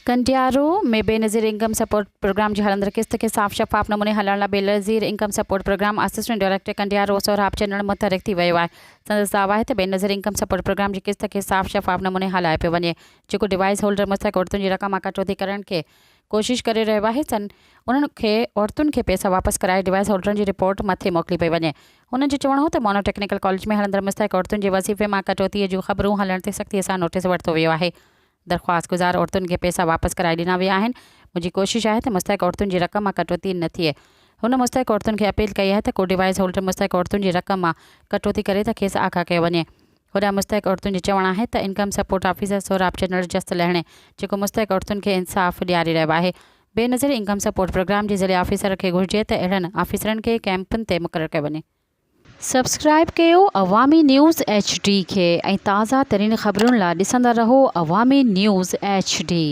Kandiaro ۾ Benazir income support programme جي هلندڙ قسط کي صاف شفاف نموني هلائڻ لاء Benazir income support programme assistant director Kandiaro Sohrab Channar متحرڪ ٿي ويو آهي. سندس دعويٰ آهي ته بينظير انڪم سپورٽ پروگرام جي قسط کي صاف شفاف نموني هلايو پيو وڃي جيڪو ڊوائيس هولڊر مستحق عورتن جي رقم مان ڪٽوتي ڪرڻ کي ڪوشش ڪري رهيو آهي سن انهن کي عورتن کي پئسا واپس ڪرائي ڊوائيس هولڊرن جي رپورٽ مٿي موڪلي پئي وڃي. هن جو چوڻ هو ته مونو ٽيڪنيڪل ڪاليج ۾ هلندڙ مستحق عورتن جي وظيفي مان ڪٽوتي جون خبرون هلڻ تي سختي سان نوٽيس ورتو ويو آهي. درخواست گذار عورتن کي پئسا واپس ڪرائي ڏنا ويا آهن، منهنجي ڪوشش آهي ته مستحق عورتن جي رقم مان ڪٽوتي نه ٿئي. هن مستحق عورتن کي اپيل ڪئي آهي ته ڪو ڊوائيس هولڊر مستحق عورتن جي رقم مان ڪٽوتي ڪري ته کيس آگاهه ڪيو وڃي. هوڏانهن مستحق عورتن جو چوڻ آهي ته income support officer Sohrab Channar جست لهڻي جيڪو مستحق عورتن کي انصاف ڏياري رهيو آهي. بينظير انڪم سپورٽ پروگرام جي ضلعي آفيسر کي گهرجي ته اهڙن آفيسرن کي ڪئمپن تي مقرر ڪيو وڃي. سبسڪرائب ڪيو عوامي نيوز ايڇ ڊي کي ۽ تازه ترين خبرن لا ڏسندا رهو عوامي نيوز ايڇ ڊي.